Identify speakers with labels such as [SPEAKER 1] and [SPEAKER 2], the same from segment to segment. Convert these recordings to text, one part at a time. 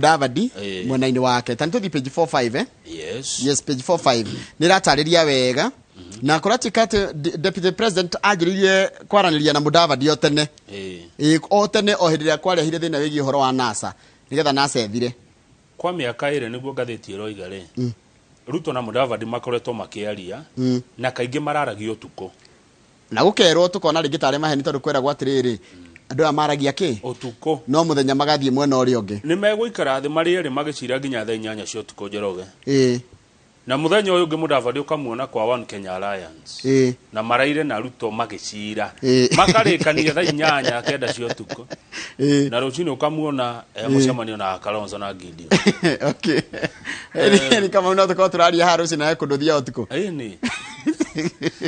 [SPEAKER 1] Mudavadi mwena-inĩ wake. Ta nĩ tũthiĩ page 45, eh?
[SPEAKER 2] Yes.
[SPEAKER 1] Yes, page 45 nĩ ĩratarĩria wega na kũratuĩka atĩ deputy president anjĩrĩirie kwaranĩria na Mudavadi o tene. Ĩĩ, o tene, o hĩndĩ ĩrĩa kwarehire thĩna wĩgiĩ ũhoro wa NASA, nĩgetha NASA ĩthire.
[SPEAKER 2] Kwa mĩaka 2 nĩguo ngathĩti ĩroiga rĩ, Ruto na Mudavadi makoretwo makĩaria na kaingĩ mararagia ũtukũ.
[SPEAKER 1] Na gũkerwo tũkona rĩngĩ tarĩ maheni, tondũ kweragwo atĩrĩrĩ, andũ aya maragia kĩ
[SPEAKER 2] ũtukũ,
[SPEAKER 1] no mũthenya magathiĩ mwena ũrĩa ũngĩ.
[SPEAKER 2] Nĩ megũikara thĩ marĩ erĩ magĩcira nginya thaa 8 cia ũtukũ, Njoroge. Na mũthenya ũyũ ũngĩ Mudavadi ũkamuona kwa One Kenya Alliance na maraire na Ruto magĩcira, makarĩkania thaa 8 9 cia ũtukũ, na rũcinĩ ũkamuona mũcemanio na Kalonzo na Gideon.
[SPEAKER 1] Okay, nĩ kama no tũkorwo tũraria haha rũcinĩ na he kũndũ thiaga ũtukũ.
[SPEAKER 2] Ĩni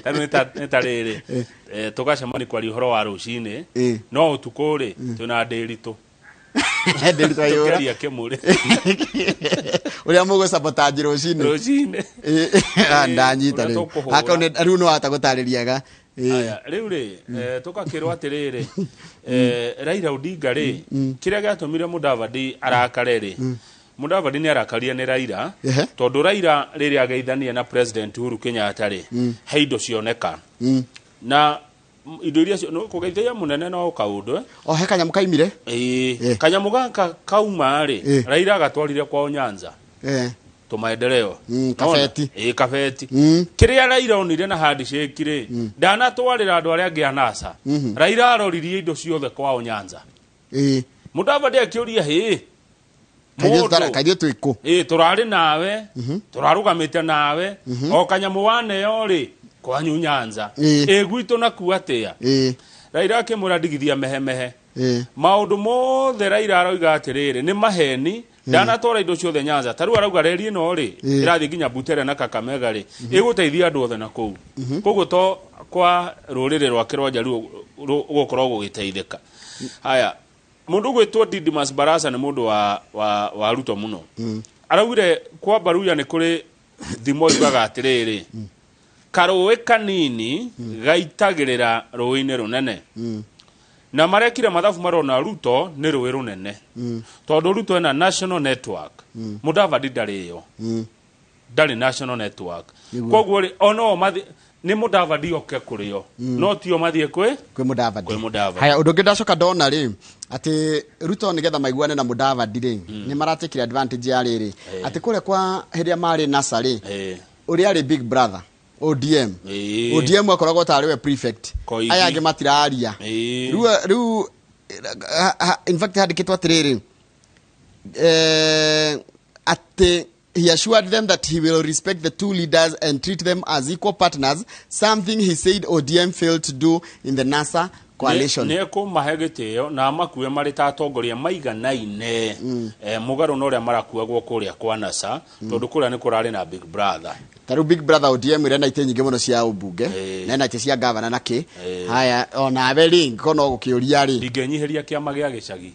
[SPEAKER 2] tarĩu nĩ ta rĩrĩ, tũgacemania kwaria ũhoro wa rũcinĩ, no ũtukũ rĩ twĩna ndĩritũ.
[SPEAKER 1] Ndĩritũ aiyũra.
[SPEAKER 2] Tũkĩaria kĩmũrĩ.
[SPEAKER 1] Ũrĩa mũgũcabotanji rũcinĩ.
[SPEAKER 2] Rũcinĩ.
[SPEAKER 1] Ah, ndanyita.
[SPEAKER 2] Ũrĩa
[SPEAKER 1] Rĩu
[SPEAKER 2] tũkũhũra.
[SPEAKER 1] Haka rĩu nĩ wahota gũtarĩriaga.
[SPEAKER 2] Aya, rĩu rĩ, tũgakĩrwo atĩrĩrĩ, Raila Odinga rĩ, kĩrĩa gĩatũmire Mudavadi arakare rĩ, Mudavadi nĩ arakaria nĩ Raila, tondũ Raila rĩrĩa ageithania na President Uhuru Kenyatta rĩ, he indo cioneka na indo iria kũgeithia mũnene no kaũndũ, eh?
[SPEAKER 1] O he kanyamũ kaimire.
[SPEAKER 2] Ĩĩ, kanyamũ gaka kauma rĩ, Raila agatwarire kwao Nyanza, tũmaendeleo.
[SPEAKER 1] Kabeti.
[SPEAKER 2] Ĩĩ, kabeti. Kĩrĩa Raila onire na handshake rĩ, ndanatwarĩra andũ arĩa angĩ a NASA. Raila aroririe indo ciothe kwao Nyanza. Mudavadi akĩũria, hĩ, mũndũ
[SPEAKER 1] Kaithuĩ twĩ kũ?
[SPEAKER 2] Ĩĩ, tũrarĩ nawe, tũrarũgamĩte nawe, o kanyamũ waneo rĩ kwanyu Nyanza, ĩ gwitũ naku atĩa? Raila akĩmwĩra ndigithia mehemehe. Maũndũ mothe Raila aroiga atĩrĩrĩ nĩ maheni, ndanatwara indo ciothe Nyanza. Ta rĩu arauga reri ĩno rĩ, ĩrathiĩ nginya Butere na Kakamega rĩ, ĩgũteithia andũ othe na kũu, koguo to kwa rũrĩrĩ rwake rwa Njaruo gũkorwo gũgĩteithĩka. Haya, mũndũ ũgwĩtwo Didmus Barasa nĩ mũndũ wa Ruto mũno. Araugire kwa Baruya nĩ kũrĩ thimo yugaga atĩrĩrĩ, karũĩ kanini gaitagĩrĩra rũĩ-inĩ rũnene, na marekire mathabu marona Ruto nĩ rũĩ rũnene, tondũ Ruto ena national network, Mudavadi ndarĩ ĩyo, ndarĩ national network. Koguo rĩ, ono mathi nĩ Mudavadi oke kũrĩ o, no tio mathiĩ kwĩ
[SPEAKER 1] kwĩ Mudavadi.
[SPEAKER 2] Kwĩ Mudavadi.
[SPEAKER 1] Haya, ũndũ ũngĩ ndacoka ndona rĩ, atĩ Ruto nĩgetha maiguane na Mudavadi rĩ, nĩ maratekire advantage ya rĩrĩ, atĩ kũrĩa kwa hĩndĩ ĩrĩa marĩ NASA rĩ, ũrĩa arĩ big brother ODM, ODM akoragwo tarĩ we prefect.
[SPEAKER 2] Koigi.
[SPEAKER 1] Aya angĩ matiraria. Rĩu in fact handĩkĩtwo atĩrĩrĩ, atĩ he assured them that he will respect the two leaders and treat them as equal partners, something he said ODM failed to do in the NASA coalition.
[SPEAKER 2] Nĩ ekũmahe gĩtĩo na amakue marĩ ta atongoria maiganaine, mũgarũ na ũrĩa marakuagwo kũrĩa kwa NASA, tondũ kũrĩa nĩ kũrarĩ na big brother.
[SPEAKER 1] Ta rĩu big brother ODM ĩrĩa na itĩ nyingĩ mũno cia ũmbunge na ĩna itĩ cia gavana na kĩ. Haya, onawe rĩ, ngĩkorwo no gũkĩũria rĩ,
[SPEAKER 2] Ndingĩnyihĩria kĩama gĩa gĩcagi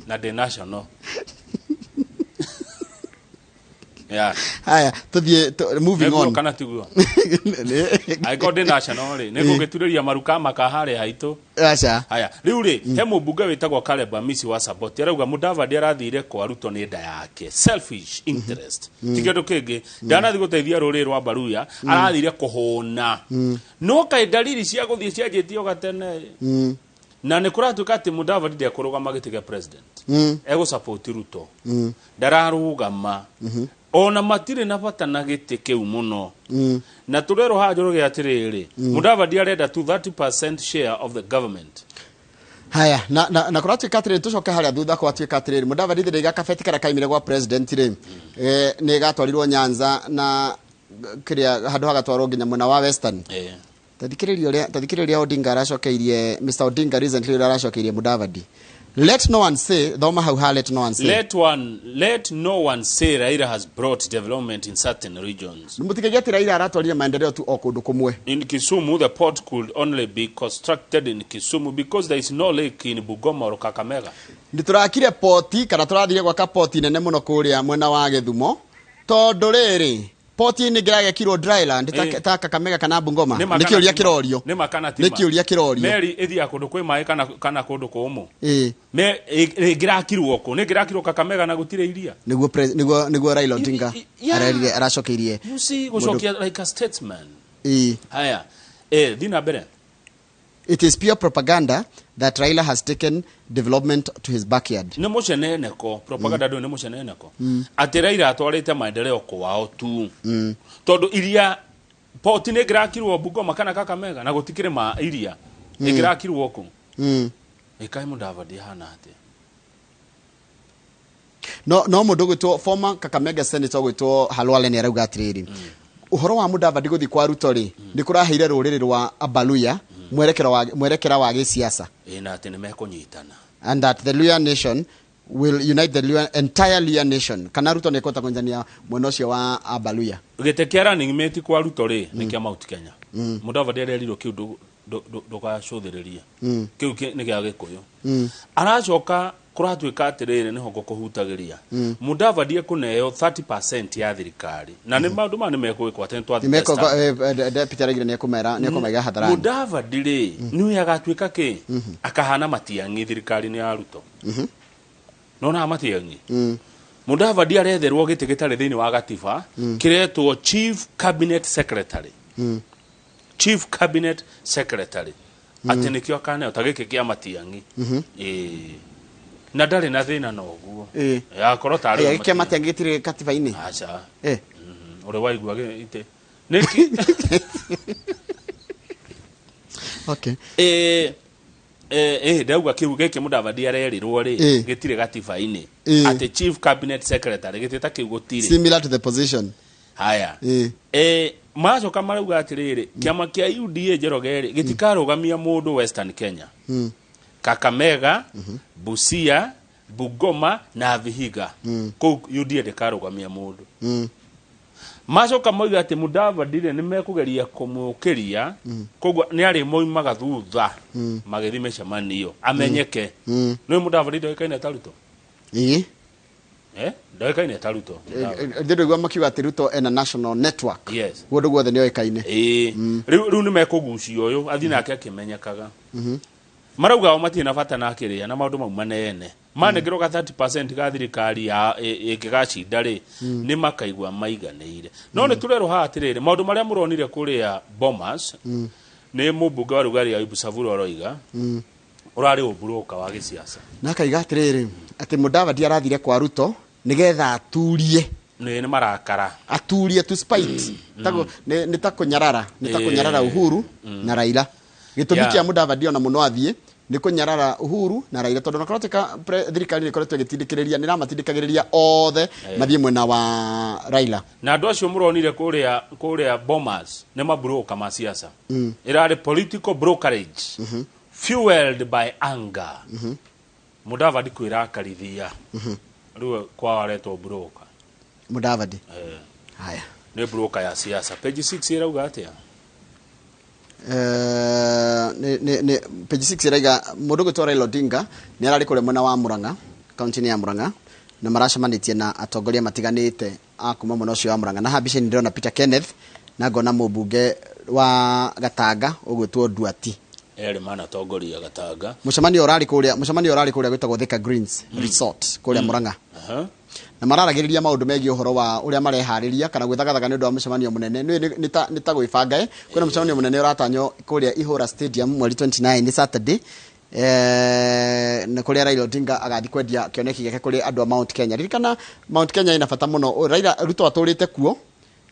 [SPEAKER 2] na ndĩ national, yeah.
[SPEAKER 1] Haya, tũthiĩ moving
[SPEAKER 2] Nĩguo
[SPEAKER 1] on.
[SPEAKER 2] Kana tiguo? Angĩkorwo ndĩ national rĩ, nĩ ngũgĩturĩria maruka maka harĩa haitũ.
[SPEAKER 1] Aca.
[SPEAKER 2] Haya, rĩu rĩ, he mũmbunge wĩtagwo Caleb Amisi wa Saboti arauga Mudavadi arathire kwa Ruto nĩ nda yake, selfish interest, ti kĩndũ kĩngĩ. Ndanathiĩ gũteithia rũrĩrĩ rwa Baruya, arathire kũhũna. No kaĩ dalili cia gũthiĩ cianjĩtie o gatene, na nĩ kũratuĩka atĩ Mudavadi ndekũrũgama gĩtĩ gĩa president, egũsupport Ruto, ndararũgama, ona matirĩ na bata na gĩtĩ kĩu mũno. Na tũrerwo haha, Njoroge, atĩrĩrĩ, Mudavadi arenda tu 30% share of the government.
[SPEAKER 1] Haya, na kũratuĩka atĩrĩrĩ, tũcoke harĩa thutha, kwatuĩka atĩrĩrĩ, Mudavadi thĩrĩ kabeti karĩa kaimire gwa president rĩ, nĩ gatwarirwo Nyanza na kĩrĩa handũ hagatwarwo nginya mwena wa Western. Tathikĩrĩria Odinga aracokeirie, Mr Odinga recently ũrĩa aracokeirie Mudavadi. Let no one say, thoma hau ha "let no one say".
[SPEAKER 2] Let no one say Raila has brought development in certain regions.
[SPEAKER 1] Mũtikĩgie atĩ Raila aratwarire maendeleo tu o kũndũ kũmwe.
[SPEAKER 2] In Kisumu, the port could only be constructed in Kisumu because there is no lake in Bungoma or Kakamega.
[SPEAKER 1] Nĩ tũrakire poti, kana tũrathire gwaka poti nene mũno kũrĩa mwena wa Gĩthumo, tondũ rĩrĩ Poti nĩ ngĩragekirwo dryland ta, ta Kakamega kana Bungoma. Nĩ kĩũria kĩrorio.
[SPEAKER 2] Nĩ
[SPEAKER 1] kĩũria kĩrorio.
[SPEAKER 2] Meri ĩthiaga kũndũ kwĩ maĩ kana kana kũndũ kũmũ. Me ĩngĩrakirwo kũ? Nĩ ĩngĩrakirwo Kakamega na gũtirĩ iria.
[SPEAKER 1] Nĩguo nĩguo nĩguo Raila Odinga arerire, aracokeirie.
[SPEAKER 2] You see, gũcokia like a statesman. Haya, thiĩ na mbere.
[SPEAKER 1] It is pure propaganda that Raila has taken development to his backyard.
[SPEAKER 2] Nĩ mũceneneko propaganda, ndũĩ nĩ mũceneneko atĩ Raila atwarĩte maendeleo kwao tu, tondũ iria poti nĩ ĩngĩrakirwo Bungoma kana Kakamega na gũtikĩrĩ ma iria, ĩngĩrakirwo kũ? Ĩkaĩ Mudavadi ahana atĩa?
[SPEAKER 1] No mũndũ gwĩtwo former Kakamega senator gwĩtwo Halwale nĩ arauga atĩrĩrĩ, ũhoro wa Mudavadi gũthiĩ kwa Ruto rĩ, nĩ kũraheire rũrĩrĩ rwa Abaluya mwerekero wa mwerekera wa gĩsiasa.
[SPEAKER 2] Ĩ, na atĩ nĩ mekũnyitana.
[SPEAKER 1] And that the Luya nation will unite the Luya, entire Luya nation. Kana Ruto nĩ ekũhota kũnyitania mwena ũcio wa Abaluya?
[SPEAKER 2] Gĩtĩ kĩa running mate kwa Ruto rĩ, nĩ kĩa Mount Kenya. Mudavadi arerirwo kĩu ndũgacũthĩrĩrie, kĩu nĩ gĩa Gĩkũyũ. Aracoka kũratuĩka atĩrĩrĩ, nĩho ngũkũhutagĩria, Mudavadi ekũneo 30% ya thirikari na nĩ maũndũ maya nĩ mekũgĩkwo atĩ nĩ twathiĩ testa.
[SPEAKER 1] Deputy araigire nĩ ekũmera, nĩ ekũmaiga hadharani.
[SPEAKER 2] Mudavadi rĩ, nĩwe agatuĩka kĩ akahana Matiang'i thirikari-inĩ ya Ruto. Nona Matiang'i, Mudavadi aretherwo gĩtĩ gĩtarĩ thĩinĩ wa gatiba, kĩretwo chief cabinet secretary. Chief cabinet secretary atĩ nĩkĩo akaneo ta gĩkĩ kĩa Matiang'i. Ĩĩ, na ndarĩ na thĩna na ũguo. Akorwo tarĩ
[SPEAKER 1] we. Gĩkĩa Matiang'i gĩtirĩ katiba-inĩ?
[SPEAKER 2] Aca. Ũrĩ waigua ite nĩkĩ? Ndauga kĩu gĩkĩ Mudavadi arerirwo rĩ, gĩtirĩ gatiba-inĩ, atĩ chief cabinet secretary, gĩtĩ ta kĩu gũtirĩ.
[SPEAKER 1] Similar to the position.
[SPEAKER 2] Haya. Macoka marauga atĩrĩrĩ, kĩama kĩa UDA, Njoroge rĩ, gĩtikarũgamia mũndũ Western Kenya, Kakamega, Busia, Bungoma na Vihiga. Kũu UDA ndĩkarũgamia mũndũ. Macoka moiga atĩ Mudavadi rĩ, nĩ mekũgeria kũmũkĩria, koguo nĩ arĩ moimaga thutha magĩthiĩ mĩcemanio amenyeke. Nĩ Mudavadi ndoĩkaine ta Ruto. Ndoĩkaine ta Ruto.
[SPEAKER 1] Ndĩrĩgua makiuga atĩ Ruto ena national network. Kũndũ guothe nĩ oĩkaine.
[SPEAKER 2] Ĩĩ, rĩu nĩ mekũgucio ũyũ athiĩ nake akĩmenyekaga. Marauga o matirĩ na bata na kĩrĩa na maũndũ mau manene manengerwo ga 30% ga thirikari ya ĩngĩgacinda rĩ, nĩ makaigua maiganĩire. No nĩ tũrerwo haha atĩrĩrĩ, maũndũ marĩa mũronire kũrĩa Bomas nĩ mũmbunge wa Rugarĩ Ayubu Savula aroiga ũrarĩ ũmburoka wa gĩsiasa.
[SPEAKER 1] Na akaiga atĩrĩrĩ, atĩ Mudavadi arathire kwa Ruto nĩgetha aturie.
[SPEAKER 2] Nĩ marakara.
[SPEAKER 1] Aturie to spite. Tago nĩ ta kũnyarara, nĩ ta kũnyarara Uhuru na Raila. Gĩtũmi kĩa Mudavadi ona mũno athiĩ nĩ kũnyarara Uhuru na Raila, tondũ nakorwo tika thirikari nĩ ĩkoretwo ĩgĩtindĩkĩrĩria, nĩ ĩramatindĩkagĩrĩria othe mathiĩ mwena wa Raila.
[SPEAKER 2] Na andũ acio mũronire kũrĩa Bomas nĩ maburoka ma siasa. Ĩrarĩ political brokerage fueled by anger. Mudavadi kwĩrakarithia rĩu kwao aretwo broker.
[SPEAKER 1] Mudavadi. Haya.
[SPEAKER 2] Nĩ broker ya siasa. Page 6 ĩrauga atĩa?
[SPEAKER 1] Nĩ page 6 ĩraiga mũndũ gwĩtwo Raila Odinga nĩ ararĩ kũrĩa mwena wa Murang'a, kaunti-inĩ ya Murang'a, na maracemanĩtie na atongoria matiganĩte a kuma mwena ũcio wa Murang'a. Na haha mbica-inĩ ndĩrona Peter Kenneth na ngona mũmbunge wa Gatanga ũgwĩtwo Nduati.
[SPEAKER 2] Erĩ manatongoria Gatanga.
[SPEAKER 1] Mũcemanio ũrarĩ kũrĩa gwĩtagwo Thika Greens Resort kũrĩa Murang'a. Na mararagĩrĩria maũndũ megiĩ ũhoro wa ũrĩa mareharĩria kana gwĩthagathaga nĩ ũndũ wa mũcemanio mũnene. Nĩ ta gwĩbanga, kwĩna mũcemanio mũnene ũratanywo kũrĩa Ihũra Stadium mweri 29, nĩ Saturday, na kũrĩa Raila Odinga agathiĩ kwendia kĩoneki gĩake kũrĩ andũ a Mount Kenya. Ririkana Mount Kenya ĩna bata mũno. Raila Ruto atũrĩte kuo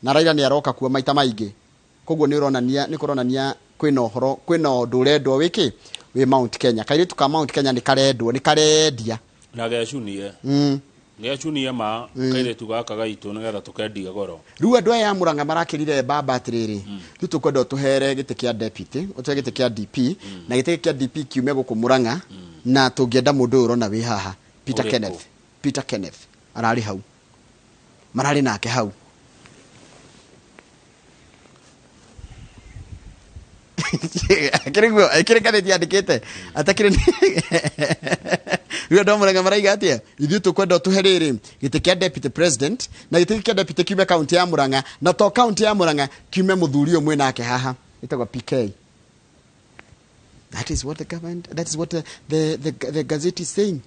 [SPEAKER 1] na Raila nĩ aroka kuo maita maingĩ, koguo nĩ ũronania, nĩ kũronania kwĩna ũhoro, kwĩna ũndũ ũrendwo wĩkĩ wĩ Mount Kenya. Kairĩtu ka Mount Kenya nĩ karendwo, nĩ karendia.
[SPEAKER 2] Na gecunie. Gecunie ma kairĩtu gaka gaitũ nĩgetha tũkendia goro.
[SPEAKER 1] Rĩu andũ aya a Murang'a marakĩrire mbamba atĩrĩrĩ, rĩu tũkwenda ũtũhere gĩtĩ kĩa deputy, ũtũhe gĩtĩ kĩa DP, na gĩtĩ kĩa DP kiume gũkũ Murang'a, na tũngĩenda mũndũ ũyũ ũrona wĩ haha, Peter
[SPEAKER 2] Ũrĩkũ?
[SPEAKER 1] Kenneth. Peter Kenneth ararĩ hau, mararĩ nake hau. Akĩrĩ guo, akĩrĩ ngathĩti yandĩkĩte atakĩrĩ Rĩu andũ a Murang'a maraiga atĩa? Ithuĩ tũkwenda ũtũhe rĩrĩ gĩtĩ kĩa deputy president, na gĩtĩ gĩkĩ kĩa deputy kiume kaunti ya Murang'a, na to kaunti ya Murang'a, kiume mũthuri ũyũ mwĩ nake haha ĩtagwo PK. That is what the government, that is what the gazette is saying.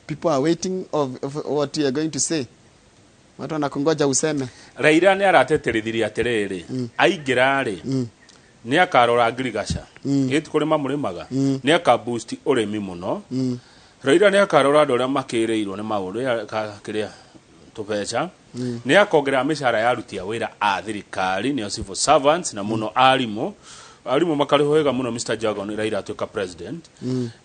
[SPEAKER 1] People are waiting of what you are going to say. Watu wanakungoja useme.
[SPEAKER 2] Raila nĩ arateterithirie atĩrĩrĩ, aingĩra rĩ, nĩ akarora ngirigaca ĩti kũrĩma mũrĩmaga, nĩ aka boost ũrĩmi mũno. Raila nĩ akarora andũ arĩa makĩrĩirwo nĩ maũndũ ya- kĩrĩa tũbeca, nĩ akongerera mĩcara ya aruti a wĩra a thirikari, nĩo civil servants, na mũno arimũ. Arimũ makarĩhwo wega mũno. Mr Jagon, Raila atuĩka president,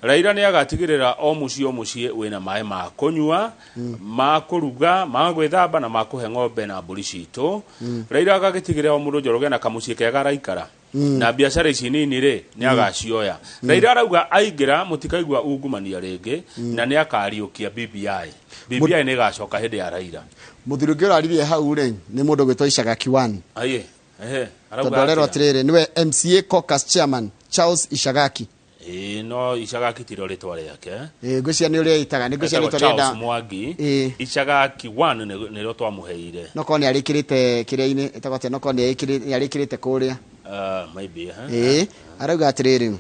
[SPEAKER 2] Raila nĩ agatigĩrĩra o mũciĩ o mũciĩ wĩna maĩ ma kũnyua, ma kũruga, ma gwĩthamba na ma kũhe ng'ombe na mbũri citũ. Raila agagĩtigĩrĩra o mũndũ Njoroge na kamũciĩ kega araikara, na biacara ici nini rĩ, nĩ agacioya. Raila arauga aingĩra mũtikaigua ungumania rĩngĩ, na nĩ akariũkia BBI. BBI nĩ ĩgacoka hĩndĩ ya Raila.
[SPEAKER 1] Mũthuri ũngĩ ũraririe hau rĩ, nĩ mũndũ gwĩtwo Icagaki One.
[SPEAKER 2] Aye, ehe,
[SPEAKER 1] arauga tondũ arerwo atĩa? Atĩrĩrĩ, nĩwe MCA caucus chairman Charles Ishagaki.
[SPEAKER 2] Ĩĩ, no Icagaki tiro rĩtwa rĩake.
[SPEAKER 1] Ĩĩ, ngwĩciria nĩ ũrĩa ĩtaga, nĩ ngwĩciria
[SPEAKER 2] etagwo rĩtwa Charles rĩenda Mwangi. Icagaki One nĩrĩo twamũheire.
[SPEAKER 1] No korwo nĩ arĩkĩrĩte kĩrĩa-inĩ ĩtagwo atĩa, no korwo nĩ arĩkĩrĩte kũrĩa.
[SPEAKER 2] Maybe, eh?
[SPEAKER 1] Ĩĩ, arauga atĩrĩrĩ,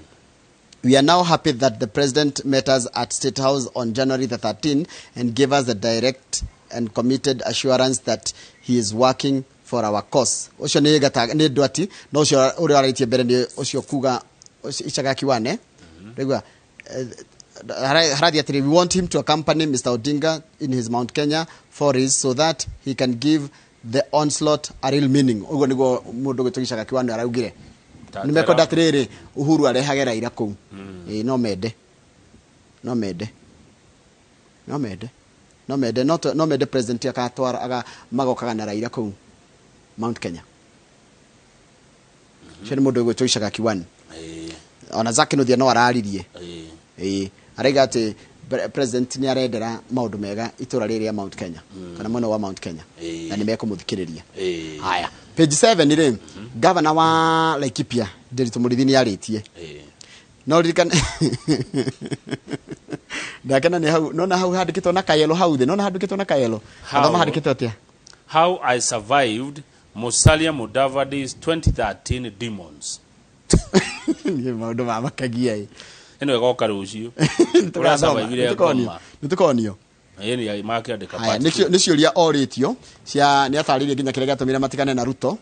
[SPEAKER 1] "We are now happy that the president met us at State House on January the 13th and gave us the direct and committed assurance that he is working for our cause." Ũcio nĩ gata nĩ ndwati, no ũcio ũrĩa warĩtie mbere nĩ ũcio kuga ũcio Icagaki Wane. Rĩgua harathiĩ atĩrĩ, "We want him to accompany Mr. Odinga in his Mount Kenya forays so that he can give the onslaught a real meaning." Ũguo nĩguo mũndũ gwĩtwo Icagaki Wane araugire. Nĩ mekwenda atĩrĩrĩ, Uhuru arehage Raila kũu. Ĩĩ, no mende, no mende, no mende, no mende, no mende president agatwara aga magokaga na Raila kũu Mount Kenya. Ũcio nĩ mũndũ ũgwĩtwo Icagaki One. Ona Zack Kinuthia no araririe. Ĩĩ, araiga atĩ president nĩ arendera maũndũ mega itũra rĩrĩ rĩa Mount Kenya kana mwena wa Mount Kenya, na nĩ mekũmũthikĩrĩria. Haya, page 7 rĩ, governor wa Laikipia Ndiritu Mũrithi nĩ arĩtie. No ririkane ndakena nĩ hau nona hau handĩkĩtwo na kayelo hau thĩ, nona handĩkĩtwo na kayelo.
[SPEAKER 2] How?
[SPEAKER 1] Athoma handĩkĩtwo atĩa?
[SPEAKER 2] "How I survived Musalia Mudavadi's 2013 demons."
[SPEAKER 1] Nĩ maũndũ ma makagia ĩ.
[SPEAKER 2] Ĩno ĩgoka rũciũ. Ũrĩa survivire ngoma.
[SPEAKER 1] Nĩ tũkonio.
[SPEAKER 2] Ĩĩ, nĩ makĩandĩka
[SPEAKER 1] Haya,
[SPEAKER 2] part
[SPEAKER 1] nĩ
[SPEAKER 2] two.
[SPEAKER 1] Nĩ ciũria orĩtio cia nĩ atarĩirie nginya kĩrĩa gĩatũmire matigane na Ruto.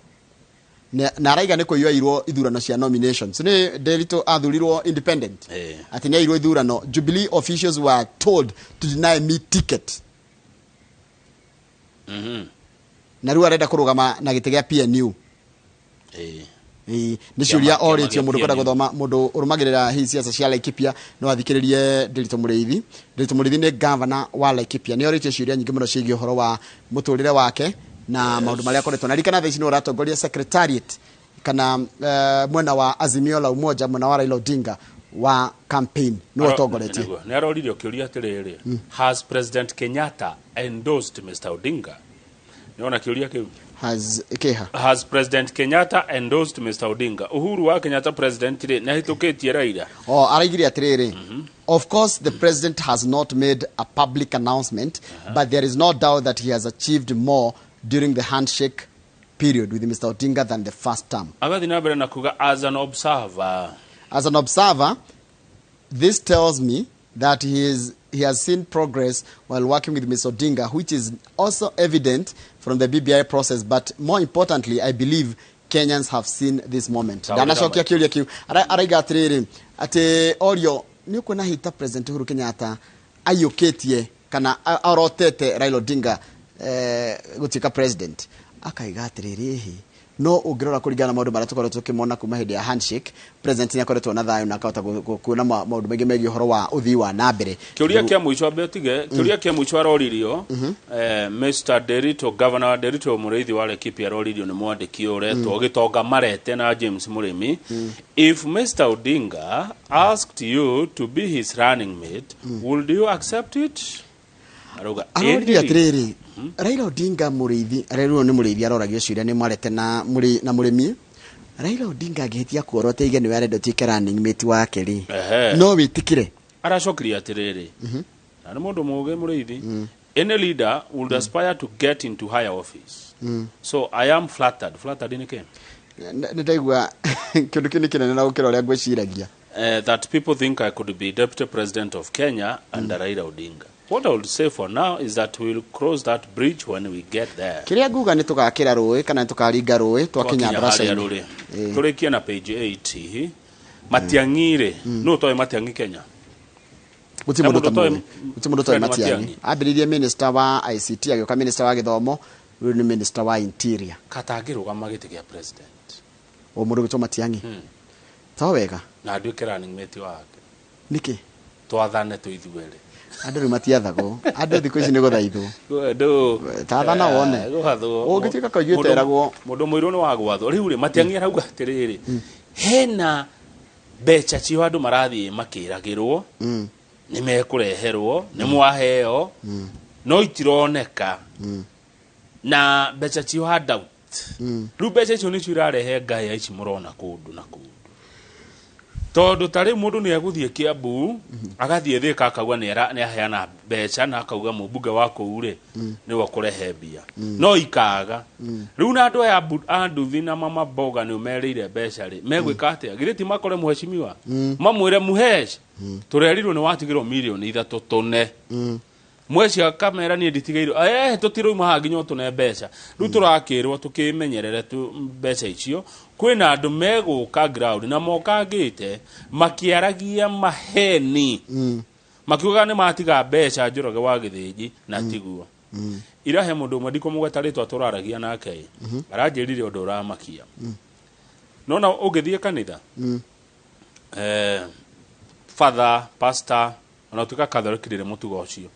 [SPEAKER 1] Na araiga nĩ kũiywo ithurano cia nominations, nĩ Nderitu athurirwo independent, atĩ nĩ airwo ithurano. "Jubilee officials were told to deny me ticket." Na rĩu arenda kũrũgama na gĩtĩ gĩa PNU. Ĩĩ, nĩ ciũria
[SPEAKER 2] Kĩama
[SPEAKER 1] orĩtio
[SPEAKER 2] gĩa
[SPEAKER 1] mũndũ kwenda
[SPEAKER 2] PNU.
[SPEAKER 1] Gũthoma, mũndũ ũrũmagĩrĩra hihi ciaca cia Laikipia no athikĩrĩrie Ndiritu Mũrĩithi. Ndiritu Mũrĩithi nĩ gavana wa Laikipia, nĩ orĩtio ciũria nyingĩ mũno ciĩgiĩ ũhoro wa mũtũrĩre wake na maũndũ marĩa akoretwo na ririkana thaa ici nĩ ũratongoria secretariat kana mwena wa Azimio la Umoja, mwena wa Raila Odinga wa campaign, nĩwe ũtongoretie.
[SPEAKER 2] Nĩguo. Nĩ aroririo kĩũria atĩrĩrĩ, "Has President Kenyatta endorsed Mr Odinga?" Nĩwona kĩũria kĩu?
[SPEAKER 1] Has kĩha?
[SPEAKER 2] "Has President Kenyatta endorsed Mr Odinga?" Uhuru wa Kenyatta president rĩ, nĩ ahĩtũkĩtie Raila?
[SPEAKER 1] Oh, araigire atĩrĩrĩ, "Of course the president has not made a public announcement, but there is no doubt that he has achieved more during the handshake period with Mr. Odinga than the first term."
[SPEAKER 2] Agathiĩ na mbere na kuga, "As an observer."
[SPEAKER 1] "As an observer, this tells me that he has seen progress while working with Mr. Odinga, which is also evident from the BBI process. But more importantly, I believe Kenyans have seen this moment."
[SPEAKER 2] Sawa.
[SPEAKER 1] Ndanacokia kĩũria kĩu. Araiga atĩrĩrĩ, atĩ orio nĩ ũkuona hita President Uhuru Kenyatta aiyũkĩtie kana arotete Raila Odinga gũtuĩka president, akaiga atĩrĩrĩ, ĩhĩ, no ũngĩrora kũringana na maũndũ marĩa tũkoretwo tũkĩmona kuma hĩndĩ ya handshake, president nĩ akoretwo na thayũ na akahota kuona maũndũ maingĩ megiĩ ũhoro wa ũthii wa na mbere.
[SPEAKER 2] Kĩũria kĩa mũico, ambe ũtige kĩũria kĩa mũico aroririo, Mr Derito, Governor Derito Mũrĩithi wa Laikipia, aroririo nĩ mwandĩki ũretwo Gĩtonga Marete na James Mũrĩmi, "If Mr Odinga asked you to be his running mate, would you accept it?" Arauga
[SPEAKER 1] aroririo
[SPEAKER 2] "Ĩndĩ."
[SPEAKER 1] Atĩrĩrĩ, Raila Odinga, Mũrĩithi arerirwo nĩ Mũrĩithi, aroragio ciũria nĩ Marete na Mũrĩmi. Raila Odinga angĩhĩtia kuorota ige nĩwe arenda ũtuĩke running mate wake rĩ, no wĩtĩkĩre?
[SPEAKER 2] Aracokirie atĩrĩrĩ, na nĩ mũndũ mũũgĩ mũrĩithi, any leader would aspire to get into higher office, so I am flattered. Flattered nĩ kĩ?
[SPEAKER 1] Nĩ ndaigua kĩndũ kĩu nĩ kĩnene na gũkĩra ũrĩa ngwĩciragia.
[SPEAKER 2] That people think I could be deputy president of Kenya under Raila Odinga. What I would say for now is that we will cross that bridge when we get there.
[SPEAKER 1] Kĩrĩa nguga nĩ tũgakĩra rũĩ kana nĩ tũkaringa rũĩ twakinya
[SPEAKER 2] Twakinya harĩa
[SPEAKER 1] ndaraca-inĩ.
[SPEAKER 2] rũrĩ. Tũrĩkie na page 8 hihi. Matiang'i rĩ, nũ ũtoĩ Matiang'i Kenya?
[SPEAKER 1] Gũtirĩ
[SPEAKER 2] He
[SPEAKER 1] mũndũ
[SPEAKER 2] mũndũ
[SPEAKER 1] ũtamũĩ.
[SPEAKER 2] ũtoĩ
[SPEAKER 1] Gũtirĩ mũndũ ũtoĩ
[SPEAKER 2] Fred
[SPEAKER 1] Matiang'i.
[SPEAKER 2] Matiang'i.
[SPEAKER 1] Ambĩrĩirie minister wa ICT, agĩũka minister wa gĩthomo, rĩu nĩ minister wa interior.
[SPEAKER 2] Katangĩrũgama gĩtĩ kĩa president.
[SPEAKER 1] O mũndũ gwĩtwo Matiang'i. To wega.
[SPEAKER 2] Na nduĩke running mate wake.
[SPEAKER 1] Nĩkĩ?
[SPEAKER 2] Twathane tũithuerĩ.
[SPEAKER 1] Andũ rĩu matiathagwo. Andũ thikũ ici nĩ gũthaithwo.
[SPEAKER 2] Ndũ
[SPEAKER 1] Tathana wone.
[SPEAKER 2] Gwathwo.
[SPEAKER 1] Ũngĩtuĩka kaingĩ ũteragwo.
[SPEAKER 2] Mũndũ mũirũ nĩ wa gwathwo. Rĩu rĩ, Matiang'i arauga atĩrĩrĩ, hena mbeca cio andũ marathiĩ makĩragĩrwo nĩ mekũreherwo, nĩ mwaheo, no itironeka, na mbeca cio handout. Rĩu mbeca icio nĩcio irarehe ngaya ici mũrona kũndũ na kũndũ, tondũ ta rĩu mũndũ nĩ egũthiĩ Kiambu, agathiĩ Thĩka, akauga nĩ aheana mbeca, na akauga mũmbunge wa kũu rĩ nĩwe ũkũrehe mbia, no ikaga. Rĩu na andũ aya a nduthi na mama mboga nĩ ũmerĩire mbeca rĩ, megwĩka atĩa? Githĩ ti makore mheshimiwa, mamwĩre, "Mũhesh, tũrerirwo nĩ watigĩrwo mirioni 3 tũne"? Mweci akamera, "Niĩ nditigĩirwo, tũtirauma haha nginya ũtũne mbeca." Rĩu tũrakĩrwo tũkĩmenyerere tu mbeca icio. Kwĩna andũ megũka ground na mokangĩte makĩaragia maheni, makiugaga nĩ matiga mbeca Njoroge wa Gĩthĩnji, na tiguo. Irahe mũndũ ũmwe ndikũmũgweta rĩtwa tũraragia nake, aranjĩrire ũndũ ũramakia. Nona ũngĩthiĩ kanitha, father, pastor, ona ũtuĩka Catholic rĩrĩ mũtugo ũcio,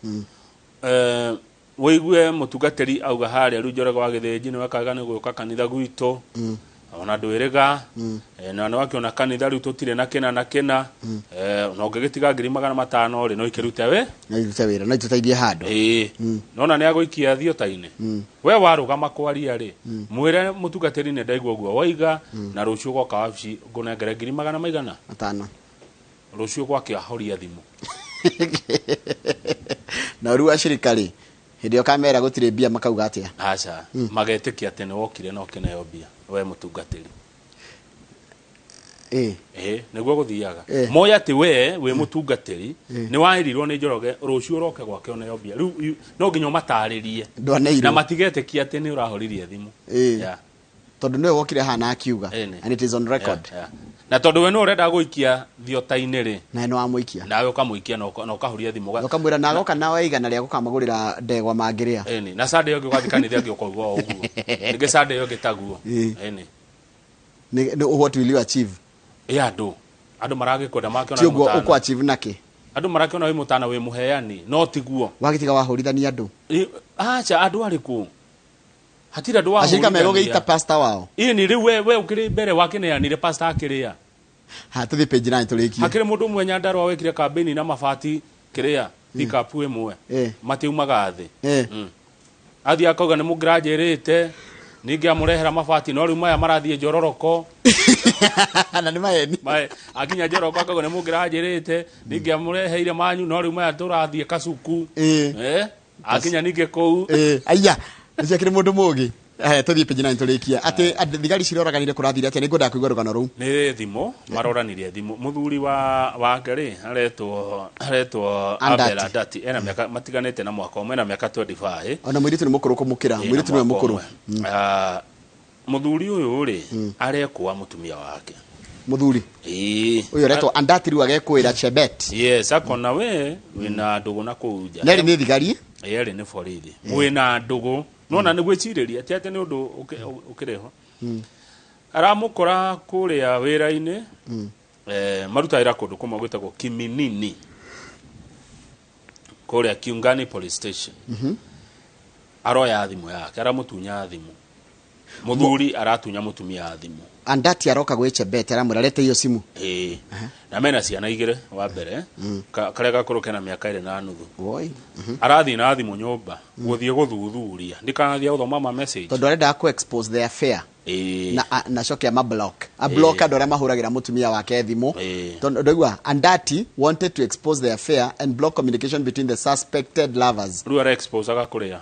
[SPEAKER 2] wĩigue mũtungatĩri auga harĩa, "Rĩu Njoroge wa Gĩthĩnji nĩwe kaga nĩ gũka kanitha gwitũ, ona ndwĩrĩga, na nĩ wakĩona kanitha rĩu tũtirĩ na kĩna na kĩna, na ũngĩgĩtiga 500,000 rĩ, no ikĩrute we."
[SPEAKER 1] No irute wĩra, no itũteithie handũ.
[SPEAKER 2] Ĩĩ, nona nĩ agũikia thiota-inĩ. We warũgama kwaria rĩ, mwĩre mũtungatĩri, "Nĩ ndaigua ũguo waiga, na rũciũ goka wabici ngũnengere ngiri magana maigana?"
[SPEAKER 1] Matano.
[SPEAKER 2] Rũciũ gwake ahoria thimũ.
[SPEAKER 1] Na rĩu acirika rĩ, hĩndĩ ĩyo kamera gũtirĩ mbia, makauga atĩa?
[SPEAKER 2] Aca, magetĩkia atĩ nĩ wokire na ũkĩneo mbia we mũtungatĩri. Ĩĩ, nĩguo gũthiaga. Moya atĩ we wĩ mũtungatĩri, nĩ waĩrirwo nĩ Njoroge rũciũ ũroke gwake ũneo mbia. Rĩu no nginya ũmatarĩrie
[SPEAKER 1] Ndwaneirwo.
[SPEAKER 2] Na matigetĩkia atĩ nĩ ũrahoririe thimũ.
[SPEAKER 1] Tondũ nĩwe wokire haha na akiuga.
[SPEAKER 2] Ĩni.
[SPEAKER 1] And it is on record.
[SPEAKER 2] Yeah. Na tondũ we nĩ ũrenda gũikia thiota-inĩ rĩ,
[SPEAKER 1] Na nĩ wamũikia.
[SPEAKER 2] Nawe ũkamũikia na ũkahuria thimũ.
[SPEAKER 1] Ũkamwĩra na agoka nawe igana rĩa gũkamagũrĩra ndegwa mangĩrĩa.
[SPEAKER 2] Ĩni, na Sunday ĩyo ĩngĩ ũgathiĩ kanitha ĩngĩ ũkauga o ũguo, ningĩ Sunday ĩyo ĩngĩ taguo. Ĩni.
[SPEAKER 1] What will you achieve?
[SPEAKER 2] Ĩ andũ maragĩkwenda makĩona
[SPEAKER 1] Ti
[SPEAKER 2] wĩ
[SPEAKER 1] ũguo
[SPEAKER 2] mũtana.
[SPEAKER 1] ũkũ achieve nakĩ?
[SPEAKER 2] Andũ marakĩona wĩ mũtana, wĩ mũheani, no tiguo.
[SPEAKER 1] Wagĩtiga wahũrithania andũ.
[SPEAKER 2] Ĩ, aca, andũ arĩkũ? Hatirĩ andũ
[SPEAKER 1] Acirika
[SPEAKER 2] wahũrithania.
[SPEAKER 1] megũgĩita pastor wao.
[SPEAKER 2] Ĩni, rĩu we ũkĩrĩ mbere wakĩneanire pastor akĩrĩa.
[SPEAKER 1] Ha, tũthiĩ page 9 tũrĩkie.
[SPEAKER 2] Hakĩrĩ mũndũ ũmwe Nyandarua wekire kambĩini na mabati kĩrĩa pickup ĩmwe matiumaga thĩ. Athiĩ akauga, "Nĩ mũngĩranjĩrĩte ningĩ amũrehera mabati, no rĩu maya marathiĩ njororoko."
[SPEAKER 1] Na nĩ maheni.
[SPEAKER 2] Akinya njororoko akauga, "Nĩ mũngĩranjĩrĩte ningĩ amũreheire manyu, no rĩu maya tũrathiĩ Kasuku." Akinya ningĩ kũu.
[SPEAKER 1] Aya nĩciakĩrĩ mũndũ mũgĩ. Haya, tũthiĩ page 9 tũrĩkie. Atĩ thigari ciroraganire, kũrathire atĩa? Nĩngwendaga kũigua rũgano rũu.
[SPEAKER 2] Nĩ thimũ maroranirie thimũ. Mũthuri wa wake rĩ, aretwo
[SPEAKER 1] Andati.
[SPEAKER 2] Abel Andati, ena mĩaka matiganĩte na mwaka ũmwe, ena mĩaka 25.
[SPEAKER 1] Ona mũirĩtu nĩ mũkũrũ kũmũkĩra.
[SPEAKER 2] Ĩ,
[SPEAKER 1] Mũirĩtu
[SPEAKER 2] na
[SPEAKER 1] nĩwe
[SPEAKER 2] mwaka
[SPEAKER 1] mũkũrũ.
[SPEAKER 2] ũmwe. Ah, mũthuri ũyũ rĩ, arekũa mũtumia wake.
[SPEAKER 1] Mũthuri
[SPEAKER 2] Ĩĩ.
[SPEAKER 1] ũyũ aretwo Andati rĩu agekwĩra Chebet.
[SPEAKER 2] Yes, akona we wĩna ndũgũ na kũu nja.
[SPEAKER 1] Nerĩ nĩ thigari.
[SPEAKER 2] Yerĩ nĩ borithi, mwĩna ndũgũ, nona nĩ gwĩcirĩria ti atĩ nĩ ũndũ ũkĩrĩho. Aramũkora kũrĩa wĩra-inĩ, maruta wĩra kũndũ kũmwe gwĩtagwo Kiminini kũrĩa Kiungani police station. Aroya thimũ yake, aramũtunya thimũ. Mũthuri aratunya mũtumia thimũ.
[SPEAKER 1] Andati aroka gwĩ Chebet, aramwĩra rete hiyo simu.
[SPEAKER 2] Ĩĩ, na mena ciana igĩrĩ. Wa mbere karĩa gakũrũ kena mĩaka 2.5.
[SPEAKER 1] Woi.
[SPEAKER 2] Arathiĩ na thimũ nyũmba gũthiĩ gũthuthuria, ndikanathiĩ gũthoma ma message.
[SPEAKER 1] Tondũ arendaga ku expose the affair. Na na coke ama block, a block andũ arĩa mahũragĩra mũtumia wake thimũ. Tondũ ndaigua Andati wanted to expose the affair and block communication between the suspected lovers.
[SPEAKER 2] Rĩu ara expose kũrĩa.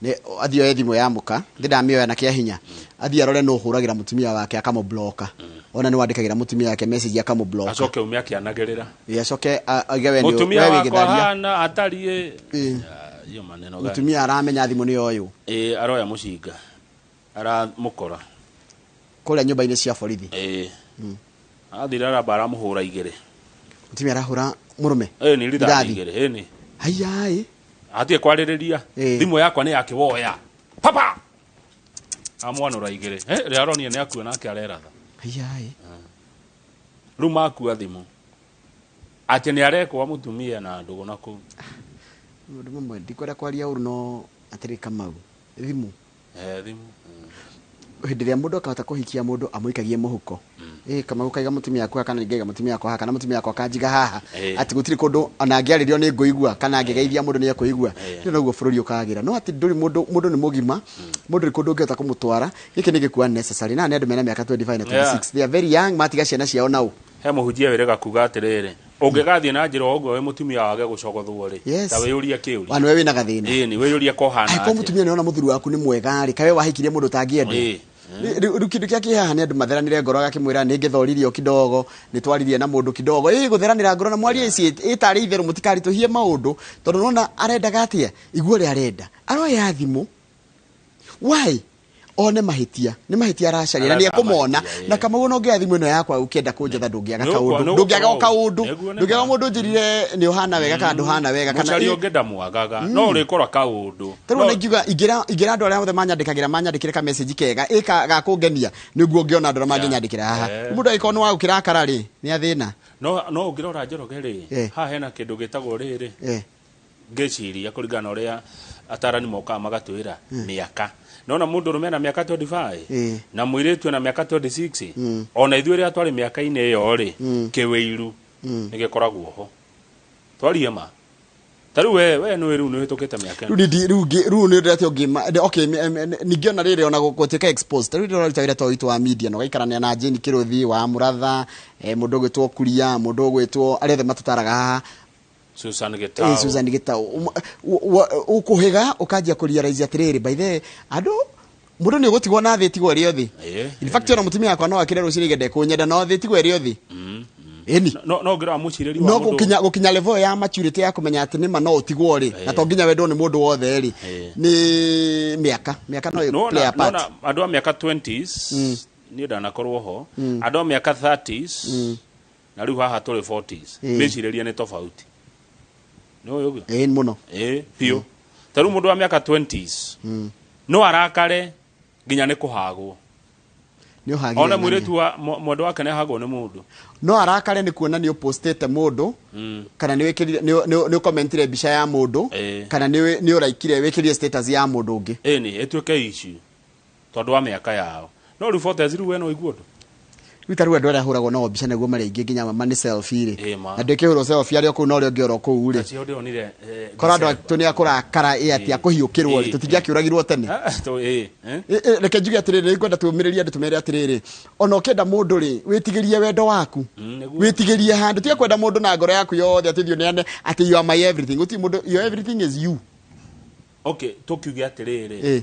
[SPEAKER 1] Nĩ athiĩ oe thimũ ya mũka, ndĩ ndamĩoya na kĩa hinya, athiĩ arore nũ ũhũragĩra mũtumia wake, akamũbloka. Ona nĩ wandĩkagĩra mũtumia wake message, akamũbloka.
[SPEAKER 2] Acoke ume akĩanagĩrĩra.
[SPEAKER 1] Ĩ, acoke auge we nĩ
[SPEAKER 2] mũtumia
[SPEAKER 1] we wĩ
[SPEAKER 2] wakwa
[SPEAKER 1] gĩtharia.
[SPEAKER 2] Hana atariĩ. Iyo maneno gani?
[SPEAKER 1] Mũtumia aramenya thimũ nĩ yoyũ.
[SPEAKER 2] Ĩ, aroya mũcinga, aramũkora
[SPEAKER 1] kũrĩa nyũmba-inĩ cia borithi.
[SPEAKER 2] Ĩ, athire aramba aramũhũra igĩrĩ.
[SPEAKER 1] Mũtumia arahũra mũrũme?
[SPEAKER 2] Ĩ, nĩ rithathi.
[SPEAKER 1] Rithathi.
[SPEAKER 2] Igĩrĩ, ĩ, nĩ
[SPEAKER 1] Haiyaĩ.
[SPEAKER 2] Hatirĩ kwarĩrĩria. Thimũ yakwa nĩ yakĩwoya papa, amwanũra igĩrĩ. Eh, rĩrĩa aronire nĩ akua, nake areratha.
[SPEAKER 1] Haiyaĩ.
[SPEAKER 2] Rĩu makua thimũ atĩ nĩ arekwa mũtumia na ndũgũ na kũu.
[SPEAKER 1] Maũndũ mamwe ndikwenda kwaria ũru, no atĩrĩ, Kamau, thimũ.
[SPEAKER 2] Eh, thimũ.
[SPEAKER 1] Hĩndĩ ĩrĩa mũndũ akahota kũhikia mũndũ amũikagie mũhuko, ĩ Kamau, kaiga mũtumia aku haha, kana ngaiga mũtumia wakwa haha, kana mũtumia wakwa akanjiga haha, atĩ gũtirĩ kũndũ ona angĩarĩrio nĩ ngũigua, kana angĩgeithia mũndũ nĩ ekũigua. Rĩu noguo bũrũri ũkagĩra. No atĩ ndũrĩ mũndũ, mũndũ nĩ mũgima, mũndũ ndũrĩ kũndũ ũngĩhota kũmũtwara. Gĩkĩ nĩ gĩkua necessary na nĩ andũ mena mĩaka 25 na 26. They are very young, matiga ciana ciao nau.
[SPEAKER 2] He mũhunjia wĩrĩga kuga atĩrĩrĩ, ũngĩgathiĩ na njĩra o ũguo wĩ mũtumia wage gũcogothwo rĩ, ta wĩyũrie kĩũria.
[SPEAKER 1] Wa nĩwe wĩna gathĩna.
[SPEAKER 2] Ĩ, nĩ wĩyũrie kohana
[SPEAKER 1] Angĩkorwo
[SPEAKER 2] atĩa.
[SPEAKER 1] Mũtumia nĩona mũthuri waku nĩ mwega rĩ, kawe wahikirie mũndũ ũtangĩendwo. Rĩu kĩndũ kĩa kĩhaha nĩ andũ matheranire ngoro, agakĩmwĩra nĩ ngĩthoririo kidogo, nĩ twaririe na mũndũ kidogo. Ĩ gũtheranĩra ngoro na mwarie ici ĩtarĩ itherũ, mũtikaritũhie maũndũ, tondũ nona arendaga atĩa, igua ũrĩa arenda, aroya thimũ why one mahĩtia, nĩ mahĩtia aracaria na nĩ
[SPEAKER 2] Aretha
[SPEAKER 1] ekũmona.
[SPEAKER 2] mahĩtia, ĩ.
[SPEAKER 1] Na Kamau, ona ũngĩoya thimũ ĩno yakwa ũkĩenda kũnjetha, ndũngĩaga kaũndũ.
[SPEAKER 2] Nĩ
[SPEAKER 1] Ndũngĩaga o
[SPEAKER 2] ũgũkorwo
[SPEAKER 1] kaũndũ.
[SPEAKER 2] Nĩguo nĩ
[SPEAKER 1] Ndũngĩaga
[SPEAKER 2] ma.
[SPEAKER 1] mũndũ njĩrire nĩ ũhana wega kana ndũhana wega kana
[SPEAKER 2] Mũcaria ũngĩ ndamwagaga, no ũrĩkora kaũndũ.
[SPEAKER 1] Tarĩu ona ingiuga ingĩra andũ arĩa othe manyandĩkagĩra manyandĩkĩre ka message kega ĩka ga kũngenia, nĩguo ũngĩona andũ arĩa mangĩnyandĩkĩra haha. Mũndũ angĩkorwo nĩ wa gũkĩrakara rĩ, nĩ athĩna.
[SPEAKER 2] No ũngĩrora, Njoroge rĩ, haha hena kĩndũ gĩtagwo rĩrĩ, ngĩciria kũringana na ũrĩa atarani mokaga magatwĩra mĩaka, nona mũndũ ũrũme na mĩaka 25 na mũirĩtu na mĩaka 26, ona ithuĩ rĩrĩa twarĩ mĩaka-inĩ ĩyo rĩ, kĩwĩiru nĩ gĩkoragwo ho. Twarie ma, ta rĩu we nĩ rĩu nĩ ũhĩtũkĩte mĩaka
[SPEAKER 1] Rĩu rĩu rĩu nĩ ndĩrete ũngĩ, okay, ningĩ ona rĩrĩ ona gũtuĩka exposed, rĩu ndĩraruta wĩra ta witũ wa media na ũgaikarania na Jane Kĩrũthi wa Mũratha, mũndũ ũgwĩtwo Kuria, mũndũ ũgwĩtwo arĩa othe matũtaraga haha.
[SPEAKER 2] Susan Gitau.
[SPEAKER 1] Susan Gitau. Ũkũhĩga ũkanjia kũrealize atĩrĩrĩ, by the way, andũ, mũndũ nĩ ũgũtigwo na thĩ ĩtigwo ĩrĩ o thĩ. In fact, ona mũtumia wakwa no akĩre rũcinĩ gende kũnyenda, no thĩ ĩtigwo ĩrĩ o thĩ. Ĩni.
[SPEAKER 2] No ũngĩrora mũcirĩri wa
[SPEAKER 1] No
[SPEAKER 2] mũndũ
[SPEAKER 1] gũkinya level ya maturity ya kũmenya atĩ nĩma no ũtigwo rĩ, na to nginya wendwo nĩ mũndũ wothe rĩ, nĩ mĩaka no ĩ play a part.
[SPEAKER 2] Nona andũ a mĩaka 20s, niĩ ndanakorwo ho, andũ a mĩaka 30s, na rĩu haha tũrĩ 40s, mĩcirĩrie nĩ tofauti, nĩ ũĩ ũguo?
[SPEAKER 1] Ĩĩ, mũno.
[SPEAKER 2] Ĩ biũ. Ta rĩu mũndũ wa mĩaka 20s no arakare nginya nĩ kũhagwo.
[SPEAKER 1] Nĩ ũhagire
[SPEAKER 2] Ona
[SPEAKER 1] ng'ania.
[SPEAKER 2] mũirĩtu wa mwendwa wake nĩ ahagwo nĩ mũndũ.
[SPEAKER 1] No arakare nĩ kuona nĩ ũpostĩte mũndũ, kana nĩ wĩkĩrire, nĩ ũkomentire mbica ya mũndũ, kana nĩ ũraikire wĩkĩrire status ya mũndũ ũngĩ.
[SPEAKER 2] Ĩni, ĩtuĩke issue tondũ wa mĩaka yao. No rĩu 40s, rĩu we no ũigue ũndũ.
[SPEAKER 1] Rĩu ta rĩu andũ arĩa ahũragwo nao mbica nĩguo marĩ aingĩ, nginya ma nĩ selfie rĩ,
[SPEAKER 2] Ĩ, ma.
[SPEAKER 1] na ndĩkĩhũrwo selfie arĩ o kũu na ũrĩa ũngĩ oro kũu rĩ.
[SPEAKER 2] Acio ndĩronire
[SPEAKER 1] Korwo andũ
[SPEAKER 2] December.
[SPEAKER 1] aitũ nĩ akũrakara ĩ atĩ akũhiũkĩrwo rĩ, tũtingĩakĩũragirwo tene.
[SPEAKER 2] Ah, ĩ, eh?
[SPEAKER 1] Ĩ, reke njuge atĩrĩrĩ, nĩ ngwenda tũmĩrĩrie andũ, tũmere atĩrĩrĩ, ona ũkĩenda mũndũ rĩ, wĩtigĩrie wendo waku.
[SPEAKER 2] Nĩguo.
[SPEAKER 1] Wĩtigĩrie handũ, tiga kwenda mũndũ na ngoro yaku yothe atĩ thiĩ ũneane atĩ you are my everything. Gũtirĩ mũndũ your everything is you.
[SPEAKER 2] Okay, tũkiuge atĩrĩrĩ,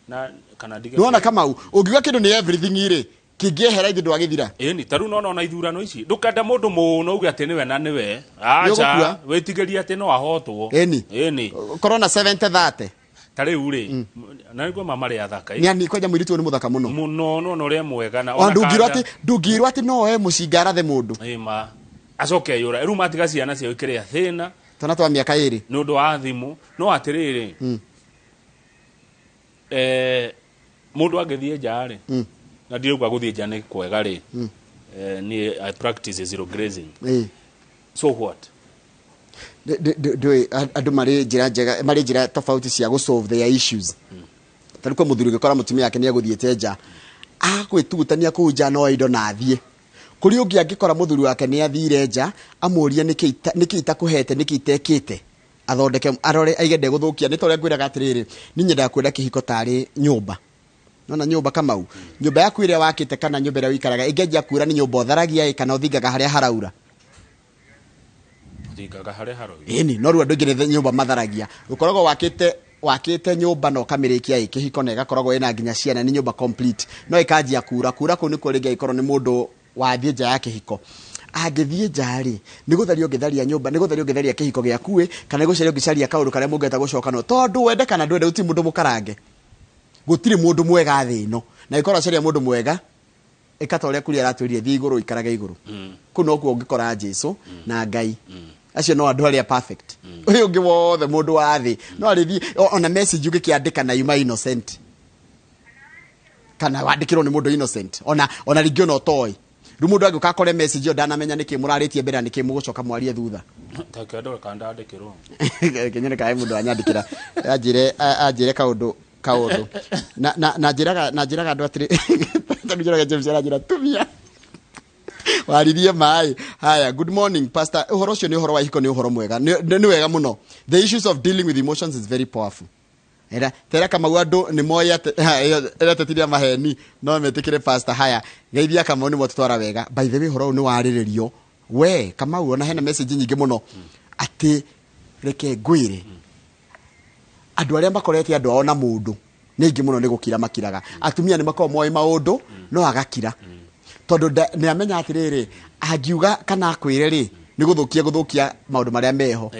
[SPEAKER 2] na kana ndige.
[SPEAKER 1] Nĩwona, Kamau, ũngiuga kĩndũ nĩ everything rĩ, kĩngĩehera ithe ndwagĩthira.
[SPEAKER 2] Ĩni, ta rĩu nona ona ithurano ici, ndũkende mũndũ mũno uge atĩ nĩwe na nĩwe.
[SPEAKER 1] Nĩũgũkua.
[SPEAKER 2] Aca, wĩtigĩrie atĩ no ahotwo.
[SPEAKER 1] Ĩni.
[SPEAKER 2] Ĩni.
[SPEAKER 1] Korwo na 70 30.
[SPEAKER 2] Ta rĩu rĩ, na nĩguo ma marĩ athaka ĩ.
[SPEAKER 1] Nĩ ani kwanja mũirĩtu ũyũ nĩ mũthaka mũno.
[SPEAKER 2] Mũno, nona ũrĩa mwega na
[SPEAKER 1] ona ndũngirwo
[SPEAKER 2] kanja.
[SPEAKER 1] atĩ, ndũngirwo atĩ no oe mũcinga arathe mũndũ.
[SPEAKER 2] Ĩ ma, acoke yũra rĩu matiga ciana ciao ikĩrĩa thĩna.
[SPEAKER 1] Twana twa mĩaka 2.
[SPEAKER 2] Nĩ ũndũ wa thimũ. No atĩrĩrĩ, mũndũ angĩthiĩ nja rĩ, na ndirauga gũthiĩ nja nĩ kwega rĩ, niĩ I practice zero grazing. So what?
[SPEAKER 1] Ndũĩ andũ marĩ njĩra njega, marĩ njĩra tofauti cia gũ solve their issues. Ta rĩu kwĩ mũthuri ũngĩkora mũtumia wake nĩ egũthiĩte nja, agwĩtugutania kũu nja no indo na athiĩ kũrĩ ũngĩ. Angĩkora mũthuri wake nĩ athire nja, amũrie nĩkĩ itakũhete, nĩkĩ itekĩte, athondeke, arore, aige ndegũthũkia. Nĩ ta ũrĩa ngwĩraga atĩrĩrĩ, niĩ nyendaga kwenda kĩhiko tarĩ nyũmba. Nona nyũmba Kamau nyũmba yaku ĩrĩa wakĩte kana nyũmba ĩrĩa ũikaraga ĩngĩanjia kura nĩ nyũmba ũtharagia kana ũthingaga harĩa haraura?
[SPEAKER 2] Ũthingaga harĩa haraura.
[SPEAKER 1] Ĩni, no rĩu andũ aingĩ nĩ nyũmba matharagia. Ũkoragwo wakĩte nyũmba na ũkamĩrĩkia ĩ kĩhiko na ĩgakoragwo ĩna nginya ciana, nĩ nyũmba complete, no ĩkanjia kura. Kura kũu nĩkuo rĩngĩ angĩkorwo nĩ mũndũ wathiĩ nja ya kĩhiko. Angĩthiĩ nja rĩ, nĩ gũtharia ũngĩtharia nyũmba, nĩ gũtharia ũngĩtharia kĩhiko gĩaku ĩ, kana nĩ gũcaria ũngĩcaria kaũndũ karĩa mũngĩhota gũcoka no tondũ wende kana ndwende gũtirĩ mũndũ mũkarange. Gũtirĩ mũndũ mwega thĩ ĩno. Na ĩkorwo acaria mũndũ mwega, ĩka ta ũrĩa Kuria aratwĩrire, thiĩ igũrũ ikarage igũrũ. Kũu nokuo ũngĩkora Jesu na Ngai. Acio no andũ arĩa perfect. Ũyũ ũngĩ wothe mũndũ wa thĩ no arĩthiĩ ona message ũngĩkĩandĩka na yuma innocent. Kana wandĩkĩrwo nĩ mũndũ innocent. Ona rĩngĩ ona ũtoĩ. Rĩu mũndũ angĩũka akore message ĩyo ndanamenya nĩkĩ mũrarĩtie mbere na nĩkĩ mũgũcoka mwarie thutha.
[SPEAKER 2] Ta kĩndũ kana ndandĩkĩrwo.
[SPEAKER 1] Kenyone kae mũndũ anyandĩkĩra. Anjĩre kaũndũ. Na njĩraga andũ atĩrĩ, tondũ njĩraga James aranjĩra tumia. Waririe maĩ. Haya, good morning pastor. Ũhoro ũcio nĩ ũhoro wa ihiko, nĩ ũhoro mwega. Nĩ wega mũno. The issues of dealing with emotions is very powerful. Era tera Kamau andũ nĩ moĩ atĩ era tetiria maheni no metĩkĩre pastor. Haya, geithia Kamau nĩ mwatũtwara wega. By the way, ũhoro ũyũ nĩ warĩrĩrio. We Kamau ona hena message nyingĩ mũno atĩ reke ngwĩre andũ arĩa makorete andũ ao na mũndũ nĩ aingĩ mũno nĩ gũkira makiraga. Atumia nĩ makoragwo moĩ maũndũ no agakira tondũ nĩ amenya atĩrĩrĩ, angiuga kana akwĩre rĩ nĩ gũthũkia maũndũ marĩa meho.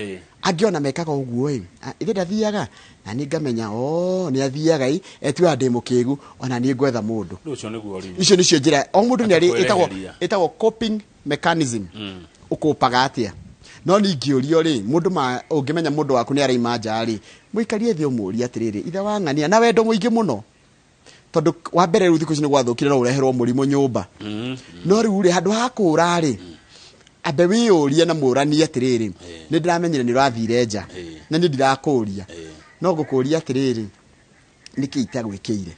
[SPEAKER 1] Angĩona mekaga ũguo ĩ, ithe ndathiaga na niĩ ngamenya nĩ athiaga ĩ, etuaga ndĩ mũkĩgu ona niĩ ngwetha mũndũ.
[SPEAKER 2] Ũcio nĩguo rĩu.
[SPEAKER 1] Icio nĩcio njĩra o mũndũ nĩ arĩ ĩtagwo coping mechanism. Ũkũpaga atĩa? No ningĩũrio rĩ, mũndũ ũngĩmenya mũndũ waku nĩ araima nja rĩ, mũikarie thĩ ũmũrie atĩrĩrĩ, ithe wa ng'ania na wendo mũingĩ mũno. Tondũ wa mbere rĩu thikũ ici nĩ gwathũkire no ũreherwo mũrimũ nyũmba. No rĩu rĩ, handũ ha kũũra rĩ, ambe wĩyũrie na mũranie atĩrĩrĩ, nĩ ndĩramenyire nĩ ũrathire nja na nĩ ndirakũũria. No ngũkũũria atĩrĩrĩ, nĩkĩ itagwĩkĩire?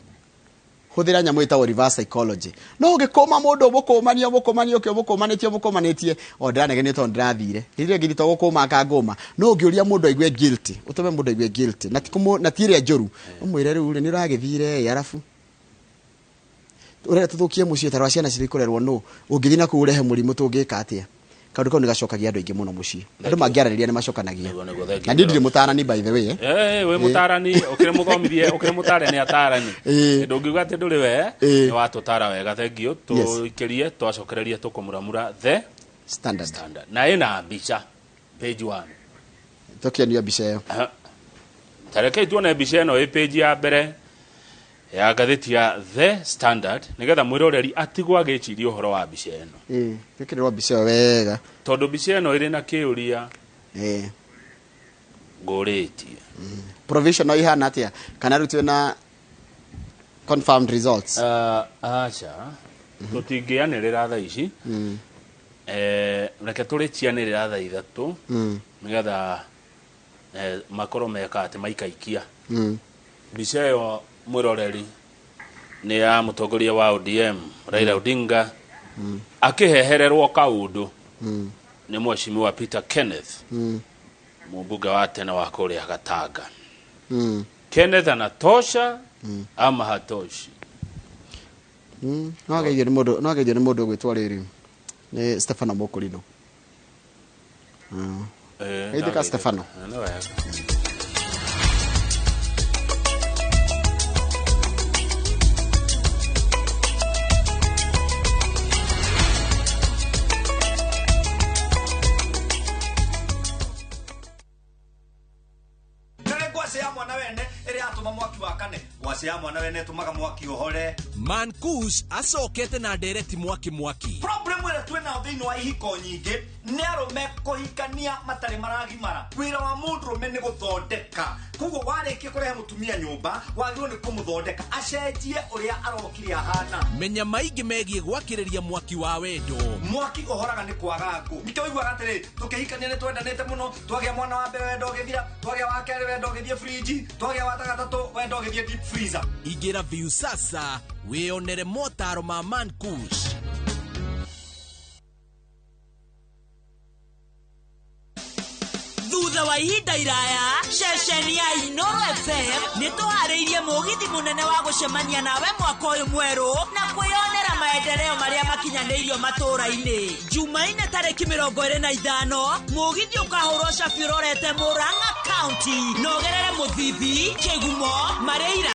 [SPEAKER 1] Hũthĩra nyamũ ĩtagwo reverse psychology. No ũngĩkũma mũndũ ũmũkũmania ũmũkũmanĩtie ũmũkũmanĩtie, o ndĩranegenio tondũ ndĩrathire. Rĩrĩa ngĩthi to gũkũma akangũma. No ũngĩũria mũndũ aigue guilty, ũtũme mũndũ aigue guilty, na ti ĩrĩa njũru. Ũmwĩre rĩu rĩ, nĩ ũragĩthire ĩ, arabu ũrenda tũthũkie mũciĩ ta rwa ciana citũ ikũrerwo nũ? Ũngĩthiĩ na kũu ũrehe mũrimũ tũngĩka atĩa? Kaũndũ kau nĩ gacokagia andũ aingĩ mũno mũciĩ. Andũ mangĩaranĩria nĩ macokanagia. Na niĩ ndirĩ mũtaarani by the way.
[SPEAKER 2] Wĩ mũtaarani, ũkĩrĩ mũthomithie, ũkĩrĩ mũtaare nĩ ataarani. Ndũngiuga atĩ ndũrĩ we, nĩ watũtaara wega, thank you. Tũikĩrie, twacokereria tũkũmuramura The
[SPEAKER 1] Standard.
[SPEAKER 2] Na ĩna mbica page 1.
[SPEAKER 1] Tũkĩonio mbica ĩyo.
[SPEAKER 2] Ta rekei tuone mbica ĩno ĩ page ya mbere ya ngathĩti ya The Standard nĩgetha mwĩroreri atigwo agĩciria ũhoro wa mbica ĩno.
[SPEAKER 1] Twĩkĩrĩrwo mbica ĩyo wega.
[SPEAKER 2] Tondũ mbica ĩno ĩrĩ na kĩũria ngũrĩtie.
[SPEAKER 1] Provisional ihana atĩa? Kana rĩu twĩna confirmed results?
[SPEAKER 2] Aca. Tũtingĩanĩrĩra thaa ici. Reke tũrĩcianĩrĩra thaa 3 nĩgetha makorwo meka atĩ maikaikia. Mbica ĩyo mwĩroreri nĩ ya mũtongoria wa ODM Raila Odinga akĩhehererwo kaũndũ nĩ mheshimiwa Peter Kenneth, mũmbunge wa tene wa kũrĩa Gatanga. Kenneth anatosha ama hatoshi?
[SPEAKER 1] No ageithio nĩ mũndũ, no ageithio nĩ mũndũ ũgwĩtwo rĩrĩ nĩ Stefano Mũkũrinũ. Geithĩka Stefano.
[SPEAKER 2] Nĩ wega.
[SPEAKER 3] Ya mwana wene tumaga mwaki uhore.
[SPEAKER 4] Mankush acokete na ndereti mwaki mwaki.
[SPEAKER 3] Problem ĩrĩa twĩnayo thĩinĩ wa ihiko nyingĩ nĩ arũme kũhikania matarĩ maragimara. Wĩra wa mũndũrũme nĩ gũthondeka. Koguo warĩkia kũrehe mũtumia nyũmba wagĩrĩirwo nĩ kũmũthondeka acenjie ũrĩa arokire ahana.
[SPEAKER 4] Menya maingĩ megiĩ gwakĩrĩria mwaki wa wendo.
[SPEAKER 3] Mwaki ũhoraga nĩ kwaga ngũ. Nĩkĩo ũiguaga atĩrĩ, tũkĩhikania nĩ twendanĩte mũno, twagĩa mwana wa mbere wendo ũgĩthira, twagĩa wa kerĩ wendo ũgĩthiĩ fridge, twagĩa wa gatatũ wendo ũgĩthiĩ deep freezer.
[SPEAKER 4] Ingĩra Viusasa wĩyonere motaro ma Mankush. Thutha
[SPEAKER 5] Thutha wa ihinda iraya, ceceni ya Inooro FM nĩ tũharĩirie mũgithi mũnene wa gũcemania nawe mwaka ũyũ mwerũ na kwĩyonera maendeleo marĩa makinyanĩirio matũũra-inĩ. Jumaine tarĩki 25, mũgithi ũkahũrwo cabi ũrorete Murang'a County na ũgerere Mũthithi, Kĩgumo, Marĩira.